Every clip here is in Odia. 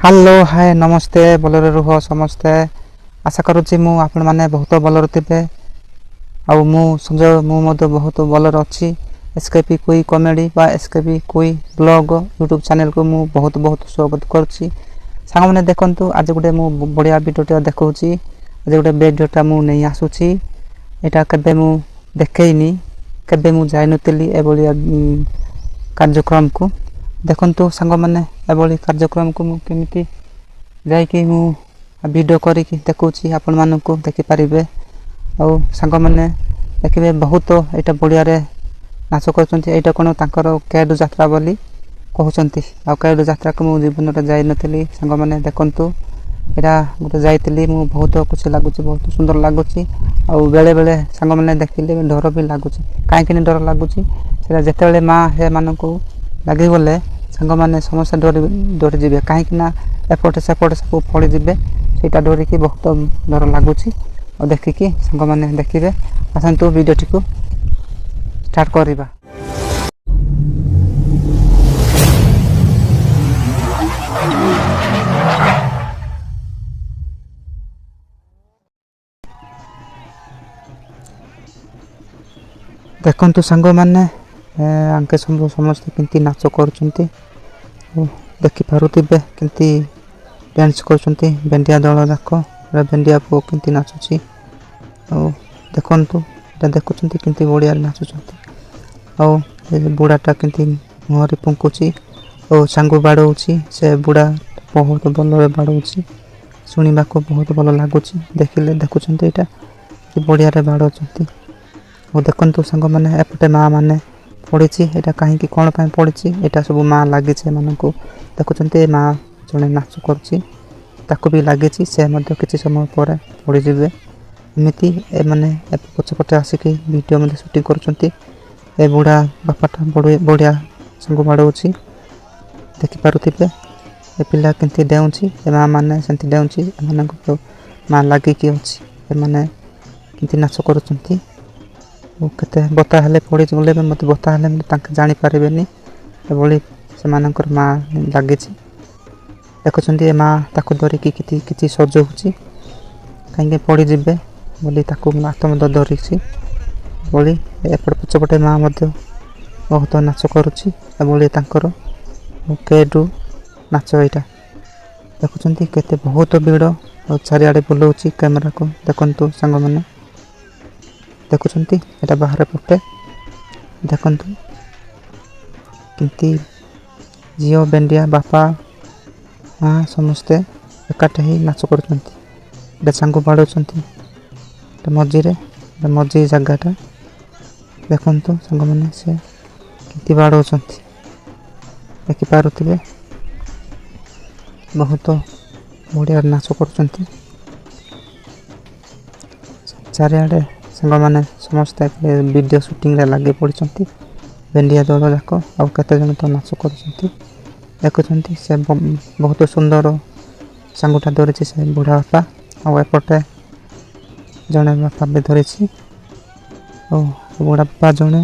ହ୍ୟାଲୋ ହାଏ ନମସ୍ତେ, ଭଲରେ ରୁହ ସମସ୍ତେ। ଆଶା କରୁଛି ମୁଁ ଆପଣମାନେ ବହୁତ ଭଲରେ ଥିବେ ଆଉ ମୁଁ ସଞ୍ଜୟ, ମୁଁ ମଧ୍ୟ ବହୁତ ଭଲରେ ଅଛି। ଏସ୍ କେ ପି କୁଇ କମେଡ଼ି ବା ଏସ୍ କେ ପି କୁଇ ବ୍ଲଗ୍ ୟୁଟ୍ୟୁବ୍ ଚ୍ୟାନେଲ୍କୁ ମୁଁ ବହୁତ ବହୁତ ସ୍ୱାଗତ କରୁଛି। ସାଙ୍ଗମାନେ ଦେଖନ୍ତୁ, ଆଜି ଗୋଟେ ମୁଁ ବଢ଼ିଆ ଭିଡ଼ିଓଟା ଦେଖାଉଛି। ଆଜି ଗୋଟେ ଭିଡ଼ିଓଟା ମୁଁ ନେଇ ଆସୁଛି। ଏଇଟା କେବେ ମୁଁ ଦେଖେଇନି, କେବେ ମୁଁ ଯାଇନଥିଲି ଏଭଳିଆ କାର୍ଯ୍ୟକ୍ରମକୁ। ଦେଖନ୍ତୁ ସାଙ୍ଗମାନେ, ଏଭଳି କାର୍ଯ୍ୟକ୍ରମକୁ ମୁଁ କେମିତି ଯାଇକି ମୁଁ ଭିଡ଼ିଓ କରିକି ଦେଖାଉଛି, ଆପଣମାନଙ୍କୁ ଦେଖିପାରିବେ। ଆଉ ସାଙ୍ଗମାନେ ଦେଖିବେ, ବହୁତ ଏଇଟା ବଢ଼ିଆରେ ନାଚ କରୁଛନ୍ତି। ଏଇଟା କ'ଣ ତାଙ୍କର କେଡୁ ଯାତ୍ରା ବୋଲି କହୁଛନ୍ତି। ଆଉ କେଡୁ ଯାତ୍ରାକୁ ମୁଁ ଜୀବନରେ ଯାଇନଥିଲି। ସାଙ୍ଗମାନେ ଦେଖନ୍ତୁ, ଏଇଟା ଗୋଟେ ଯାଇଥିଲି ମୁଁ, ବହୁତ ଖୁସି ଲାଗୁଛି, ବହୁତ ସୁନ୍ଦର ଲାଗୁଛି। ଆଉ ବେଳେବେଳେ ସାଙ୍ଗମାନେ ଦେଖିଲେ ଡର ବି ଲାଗୁଛି। କାହିଁକି ଡର ଲାଗୁଛି? ସେଇଟା ଯେତେବେଳେ ମା ସେମାନଙ୍କୁ ଲାଗିଗଲେ ସାଙ୍ଗମାନେ ସମସ୍ତେ ଡରି ଡରିଯିବେ, କାହିଁକି ନା ଏପଟେ ସେପଟେ ସବୁ ପଡ଼ିଯିବେ। ସେଇଟା ଡରିକି ବହୁତ ଡର ଲାଗୁଛି। ଆଉ ଦେଖିକି ସାଙ୍ଗମାନେ ଦେଖିବେ। ଆସନ୍ତୁ ଭିଡ଼ିଓଟିକୁ ଷ୍ଟାର୍ଟ କରିବା। ଦେଖନ୍ତୁ ସାଙ୍ଗମାନେ, ଆଙ୍କେ ସବୁ ସମସ୍ତେ କେମିତି ନାଚ କରୁଛନ୍ତି ଦେଖିପାରୁଥିବେ, କେମିତି ଡ୍ୟାନ୍ସ କରୁଛନ୍ତି। ଭେଣ୍ଡିଆ ଦଳ ଯାକ, ଭେଣ୍ଡିଆ ପୁଅ କେମିତି ନାଚୁଛି। ଆଉ ଦେଖନ୍ତୁ, ଏଇଟା ଦେଖୁଛନ୍ତି କେମିତି ବଢ଼ିଆରେ ନାଚୁଛନ୍ତି। ଆଉ ଏ ବୁଢ଼ାଟା କେମିତି ମୁହଁରେ ପୁଙ୍କୁଛି ଆଉ ସାଙ୍ଗୁ ବାଡ଼ଉଛି। ସେ ବୁଢ଼ା ବହୁତ ଭଲରେ ବାଡ଼ଉଛି, ଶୁଣିବାକୁ ବହୁତ ଭଲ ଲାଗୁଛି। ଦେଖିଲେ ଦେଖୁଛନ୍ତି ଏଇଟା ବଢ଼ିଆରେ ବାଡ଼ଉଛନ୍ତି। ଆଉ ଦେଖନ୍ତୁ ସାଙ୍ଗମାନେ, ଏପଟେ ମା ମାନେ ପଡ଼ିଛି। ଏଇଟା କାହିଁକି କ'ଣ ପାଇଁ ପଡ଼ିଛି? ଏଇଟା ସବୁ ମା ଲାଗିଛି ଏମାନଙ୍କୁ। ଦେଖୁଛନ୍ତି, ମା ଜଣେ ନାଚ କରୁଛି, ତାକୁ ବି ଲାଗିଛି, ସେ ମଧ୍ୟ କିଛି ସମୟ ପରେ ପଡ଼ିଯିବେ। ଏମିତି ଏମାନେ ପଛପଟେ ଆସିକି ଭିଡ଼ିଓ ମଧ୍ୟ ସୁଟିଂ କରୁଛନ୍ତି। ଏ ବୁଢ଼ା ବାପାଟା ବଢ଼ିଆ ସାଙ୍ଗୁ ବାଡ଼ଉଛି, ଦେଖିପାରୁଥିବେ। ଏ ପିଲା କେମିତି ଡେଉଁଛି, ଏ ମା ମାନେ ସେମିତି ଡେଉଁଛି। ଏମାନଙ୍କୁ ମା ଲାଗିକି ଅଛି, ଏମାନେ କେମିତି ନାଚ କରୁଛନ୍ତି। ଆଉ କେତେ ବତା ହେଲେ ପଡ଼ିଗଲେ ବି ମୋତେ ବତା ହେଲେ ତାଙ୍କେ ଜାଣିପାରିବେନି, ଏଭଳି ସେମାନଙ୍କର ମା ଲାଗିଛି। ଦେଖୁଛନ୍ତି, ଏ ମା ତାକୁ ଧରିକି କିଛି କିଛି ସଜଉଛି, କାହିଁକି ପଡ଼ିଯିବେ ବୋଲି ତାକୁ ହାତ ମଧ୍ୟ ଧରିଛି ଏଭଳି। ଏପଟେ ପଛପଟେ ମା ମଧ୍ୟ ବହୁତ ନାଚ କରୁଛି। ଏଭଳି ତାଙ୍କର କେଡୁ ନାଚ ଏଇଟା। ଦେଖୁଛନ୍ତି କେତେ ବହୁତ ଭିଡ଼, ଆଉ ଚାରିଆଡ଼େ ବୁଲଉଛି କ୍ୟାମେରାକୁ। ଦେଖନ୍ତୁ ସାଙ୍ଗମାନେ, ଦେଖୁଛନ୍ତି ଏଇଟା ବାହାରେ ପଟେ। ଦେଖନ୍ତୁ କେମିତି ଝିଅ ଭେଣ୍ଡିଆ ବାପା ମା ସମସ୍ତେ ଏକାଠି ହେଇ ନାଚ କରୁଛନ୍ତି। ଏଇଟା ସାଙ୍ଗକୁ ବାଡ଼ଉଛନ୍ତି ଏଟା ମଝିରେ, ଏଟା ମଝି ଜାଗାଟା। ଦେଖନ୍ତୁ ସାଙ୍ଗମାନେ, ସେ କେମିତି ବାଡ଼ଉଛନ୍ତି ଦେଖିପାରୁଥିବେ। ବହୁତ ବଢ଼ିଆ ନାଚ କରୁଛନ୍ତି। ଚାରିଆଡ଼େ ସାଙ୍ଗମାନେ ସମସ୍ତେ ଭିଡ଼ିଓ ସୁଟିଂରେ ଲାଗି ପଡ଼ିଛନ୍ତି, ଭେଣ୍ଡିଆ ଦଳ ଯାକ। ଆଉ କେତେଜଣ ତ ନାଚ କରୁଛନ୍ତି। ଦେଖୁଛନ୍ତି, ସେ ବହୁତ ସୁନ୍ଦର ସାଙ୍ଗୁଟା ଧରିଛି ସେ ବୁଢ଼ା ବାପା। ଆଉ ଏପଟେ ଜଣେ ବାପା ବି ଧରିଛି, ଆଉ ବୁଢ଼ା ବାପା ଜଣେ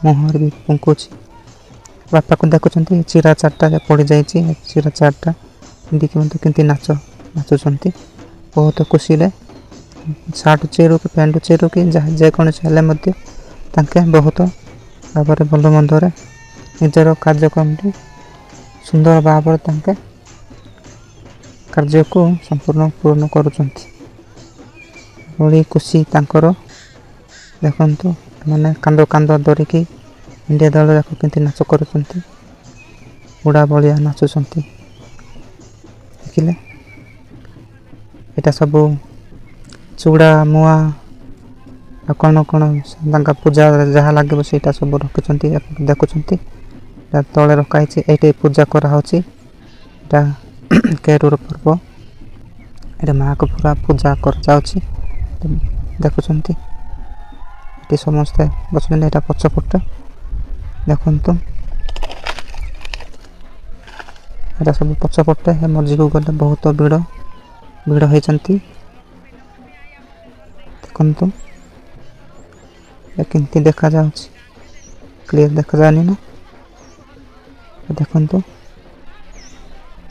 ମୁହଁରେ ବି ପୁଙ୍କୁଛି। ବାପାକୁ ଦେଖୁଛନ୍ତି, ଚିରା ଚାରିଟା ପଡ଼ିଯାଇଛି। ଚିରା ଚାରିଟା ପିନ୍ଧିକି ମଧ୍ୟ କେମିତି ନାଚ ନାଚୁଛନ୍ତି ବହୁତ ଖୁସିରେ। ସାର୍ଟ ଚିରୁ କି ପ୍ୟାଣ୍ଟ ଚିରୁ କି ଯାହା ଯେକୌଣସି ହେଲେ ମଧ୍ୟ ତାଙ୍କେ ବହୁତ ଭାବରେ ଭଲ ମନ୍ଦରେ ନିଜର କାର୍ଯ୍ୟକ୍ରମଟି ସୁନ୍ଦର ଭାବରେ ତାଙ୍କେ କାର୍ଯ୍ୟକୁ ସମ୍ପୂର୍ଣ୍ଣ ପୂରଣ କରୁଛନ୍ତି। ଏଭଳି ଖୁସି ତାଙ୍କର। ଦେଖନ୍ତୁ, ଏମାନେ କାନ୍ଦ କାନ୍ଦ ଧରିକି ଇଣ୍ଡିଆ ଦଳ ଯାକ କେମିତି ନାଚ କରୁଛନ୍ତି, ବୁଢ଼ା ଭଳିଆ ନାଚୁଛନ୍ତି। ଦେଖିଲେ, ଏଇଟା ସବୁ ଚୁଡ଼ା ମୁଆଁ ଆଉ କ'ଣ କ'ଣ ତାଙ୍କ ପୂଜା ଯାହା ଲାଗିବ ସେଇଟା ସବୁ ରଖିଛନ୍ତି। ଆପଣ ଦେଖୁଛନ୍ତି, ଏଇଟା ତଳେ ରଖାହେଇଛି। ଏଇଠି ପୂଜା କରାହେଉଛି। ଏଇଟା କେରୁର ପର୍ବ। ଏଇଟା ମାଆକୁ ପୁରା ପୂଜା କରାଯାଉଛି। ଦେଖୁଛନ୍ତି, ଏଠି ସମସ୍ତେ ବସୁଛନ୍ତି। ଏଇଟା ପଛପଟେ ଦେଖନ୍ତୁ, ଏଇଟା ସବୁ ପଛପଟେ। ମଝିକୁ ଗଲେ ବହୁତ ଭିଡ଼ ଭିଡ଼ ହେଇଛନ୍ତି। ଦେଖନ୍ତୁ କେମିତି ଦେଖାଯାଉଛି, କ୍ଲିୟର ଦେଖାଯାଉନି ନା? ଦେଖନ୍ତୁ।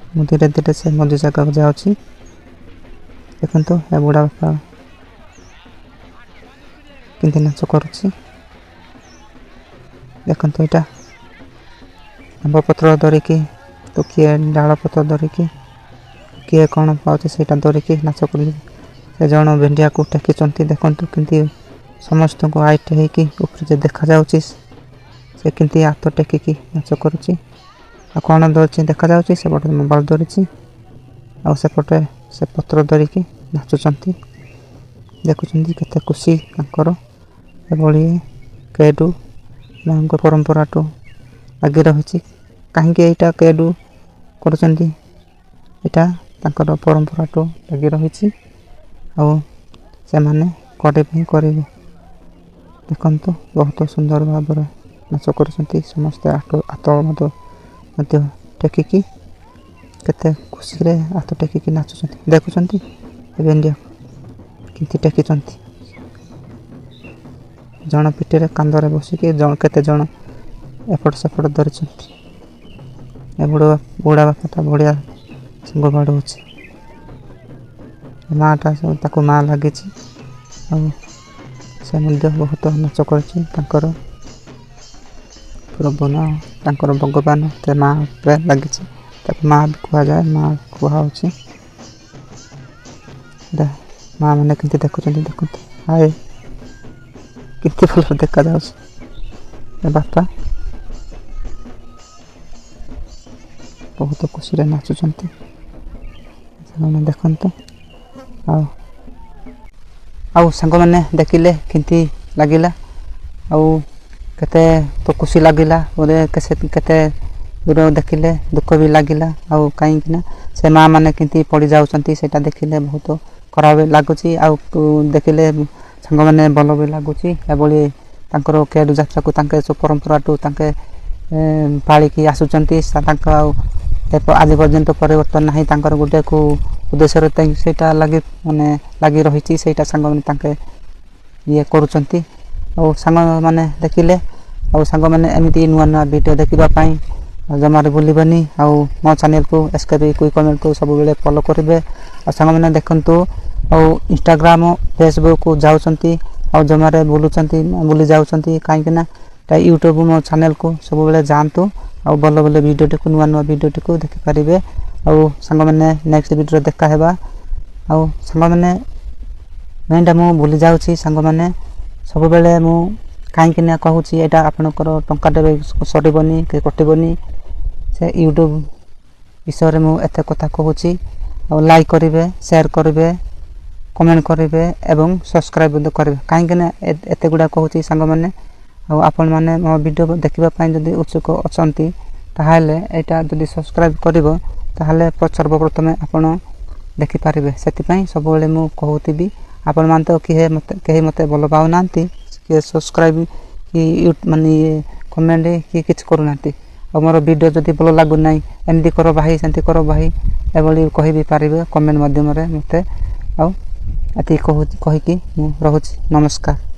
ମୁଁ ଧୀରେ ଧୀରେ ସେ ମଝି ଜାଗାକୁ ଯାଉଛି। ଦେଖନ୍ତୁ, ଏ ବୁଢ଼ା ବାପା କେମିତି ନାଚ କରୁଛି ଦେଖନ୍ତୁ। ଏଇଟା ଆମ୍ବ ପତ୍ର ଧରିକି ତ କିଏ ଡାଳ ପତ୍ର ଧରିକି, କିଏ କ'ଣ ପାଉଛି ସେଇଟା ଧରିକି ନାଚ କରୁଛି। ସେ ଜଣ ଭେଣ୍ଡିଆକୁ ଟେକିଛନ୍ତି। ଦେଖନ୍ତୁ କେମିତି ସମସ୍ତଙ୍କୁ ହାଇଟ୍ ହେଇକି ଉପରେ ଯେ ଦେଖାଯାଉଛି, ସେ କେମିତି ହାତ ଟେକିକି ନାଚ କରୁଛି। ଆଉ କ'ଣ ଧରିଛି ଦେଖାଯାଉଛି? ସେପଟେ ମୋବାଇଲ ଧରିଛି ଆଉ ସେପଟେ ସେ ପତ୍ର ଧରିକି ନାଚୁଛନ୍ତି। ଦେଖୁଛନ୍ତି କେତେ ଖୁସି ତାଙ୍କର। ଏଭଳି କେଡୁ ମାଙ୍କ ପରମ୍ପରାଠୁ ଲାଗି ରହିଛି। କାହିଁକି ଏଇଟା କେଡୁ କରୁଛନ୍ତି? ଏଇଟା ତାଙ୍କର ପରମ୍ପରାଠୁ ଲାଗି ରହିଛି ଆଉ ସେମାନେ କରିବେ ହିଁ କରିବେ। ଦେଖନ୍ତୁ, ବହୁତ ସୁନ୍ଦର ଭାବରେ ନାଚ କରୁଛନ୍ତି ସମସ୍ତେ। ହାତ ମଧ୍ୟ ଟେକିକି କେତେ ଖୁସିରେ ହାତ ଟେକିକି ନାଚୁଛନ୍ତି। ଦେଖୁଛନ୍ତି ଭେଣ୍ଡିଆ କେମିତି ଟେକିଛନ୍ତି, ଜଣ ପିଠିରେ କାନ୍ଧରେ ବସିକି, କେତେ ଜଣ ଏପଟ ସେପଟ ଧରିଛନ୍ତି। ଏ ବୁଢ଼ା ବାପାଟା ବଢ଼ିଆ ସାଙ୍ଗ ବାଡ଼ଉଛି। ମାଆଟା ତାକୁ ମା ଲାଗିଛି ଆଉ ସେ ମଧ୍ୟ ବହୁତ ନାଚ କରୁଛି। ତାଙ୍କର ପ୍ରଭୁ ନା ତାଙ୍କର ଭଗବାନ ସେ ମା ଉପରେ ଲାଗିଛି। ତାକୁ ମା ବି କୁହାଯାଏ, ମା କୁହାହେଉଛି। ମା ମାନେ କେମିତି ଦେଖୁଛନ୍ତି ଦେଖନ୍ତୁ। ହାଏ, କେତେ ଭଲ ଦେଖାଯାଉଛି। ବାପା ବହୁତ ଖୁସିରେ ନାଚୁଛନ୍ତି ସେମାନେ, ଦେଖନ୍ତୁ। ଆଉ ସାଙ୍ଗମାନେ ଦେଖିଲେ କେମିତି ଲାଗିଲା? ଆଉ କେତେ ତ ଖୁସି ଲାଗିଲା ବୋଧେ, କେତେ ଦୂର ଦେଖିଲେ ଦୁଃଖ ବି ଲାଗିଲା। ଆଉ କାହିଁକି ନା ସେ ମା ମାନେ କେମିତି ପଡ଼ିଯାଉଛନ୍ତି, ସେଇଟା ଦେଖିଲେ ବହୁତ ଖରାପ ଲାଗୁଛି ଆଉ ଦେଖିଲେ ସାଙ୍ଗମାନେ ଭଲ ବି ଲାଗୁଛି। ଏଭଳି ତାଙ୍କର କେଡୁ ଯାତ୍ରାକୁ ତାଙ୍କେ ସବୁ ପରମ୍ପରାଠୁ ତାଙ୍କେ ପାଳିକି ଆସୁଛନ୍ତି। ତାଙ୍କ ଆଉ ଆଜି ପର୍ଯ୍ୟନ୍ତ ପରିବର୍ତ୍ତନ ନାହିଁ। ତାଙ୍କର ଗୋଟେ କେଉଁ ଉଦ୍ଦେଶ୍ୟରେ ସେଇଟା ଲାଗି ମାନେ ଲାଗି ରହିଛି, ସେଇଟା ସାଙ୍ଗମାନେ ତାଙ୍କେ ଇଏ କରୁଛନ୍ତି। ଆଉ ସାଙ୍ଗମାନେ ଦେଖିଲେ, ଆଉ ସାଙ୍ଗମାନେ ଏମିତି ନୂଆ ନୂଆ ଭିଡ଼ିଓ ଦେଖିବା ପାଇଁ ଜମାରେ ଭୁଲିବେନି ଆଉ ମୋ ଚ୍ୟାନେଲକୁ ଏସ୍ କେ ବି କୁଇକ୍ କମେଣ୍ଟକୁ ସବୁବେଳେ ଫଲୋ କରିବେ। ଆଉ ସାଙ୍ଗମାନେ ଦେଖନ୍ତୁ, ଆଉ ଇନଷ୍ଟାଗ୍ରାମ ଫେସବୁକ୍ ଯାଉଛନ୍ତି ଆଉ ଜମାରେ ବୁଲୁଛନ୍ତି, ବୁଲି ଯାଉଛନ୍ତି କାହିଁକି ନା ୟୁଟ୍ୟୁବ୍ ମୋ ଚ୍ୟାନେଲକୁ ସବୁବେଳେ ଯାଆନ୍ତୁ ଆଉ ଭଲ ଭଲ ଭିଡ଼ିଓଟିକୁ, ନୂଆ ନୂଆ ଭିଡ଼ିଓଟିକୁ ଦେଖିପାରିବେ। ଆଉ ସାଙ୍ଗମାନେ, ନେକ୍ସଟ ଭିଡ଼ିଓରେ ଦେଖା ହେବା। ଆଉ ସାଙ୍ଗମାନେ, ମେନ୍ଟା ମୁଁ ଭୁଲି ଯାଉଛି। ସାଙ୍ଗମାନେ, ସବୁବେଳେ ମୁଁ କାହିଁକି ନା କହୁଛି, ଏଇଟା ଆପଣଙ୍କର ଟଙ୍କାଟେ ବି ସରିବନି କି କଟିବନି। ସେ ୟୁଟ୍ୟୁବ୍ ବିଷୟରେ ମୁଁ ଏତେ କଥା କହୁଛି। ଆଉ ଲାଇକ୍ କରିବେ, ସେୟାର କରିବେ, କମେଣ୍ଟ କରିବେ ଏବଂ ସବସ୍କ୍ରାଇବ୍ ମଧ୍ୟ କରିବେ। କାହିଁକି ନା ଏତେ ଗୁଡ଼ା କହୁଛି ସାଙ୍ଗମାନେ। ଆଉ ଆପଣମାନେ ମୋ ଭିଡ଼ିଓ ଦେଖିବା ପାଇଁ ଯଦି ଉତ୍ସୁକ ଅଛନ୍ତି, ତାହେଲେ ଏଇଟା ଯଦି ସବସ୍କ୍ରାଇବ୍ କରିବ, ତାହେଲେ ସର୍ବପ୍ରଥମେ ଆପଣ ଦେଖିପାରିବେ। ସେଥିପାଇଁ ସବୁବେଳେ ମୁଁ କହୁଥିବି। ଆପଣମାନେ ତ କିଏ ମୋତେ, କେହି ମୋତେ ଭଲ ପାଉନାହାନ୍ତି, କିଏ ସବସ୍କ୍ରାଇବ୍ କି ମାନେ ଇଏ କମେଣ୍ଟ କି କିଛି କରୁନାହାନ୍ତି। ଆଉ ମୋର ଭିଡ଼ିଓ ଯଦି ଭଲ ଲାଗୁନାହିଁ, ଏମିତି କର ଭାଇ, ସେମିତି କର ଭାଇ, ଏଭଳି କହିବି ପାରିବେ କମେଣ୍ଟ ମାଧ୍ୟମରେ ମୋତେ। ଆଉ ଏତିକି କହିକି ମୁଁ ରହୁଛି। ନମସ୍କାର।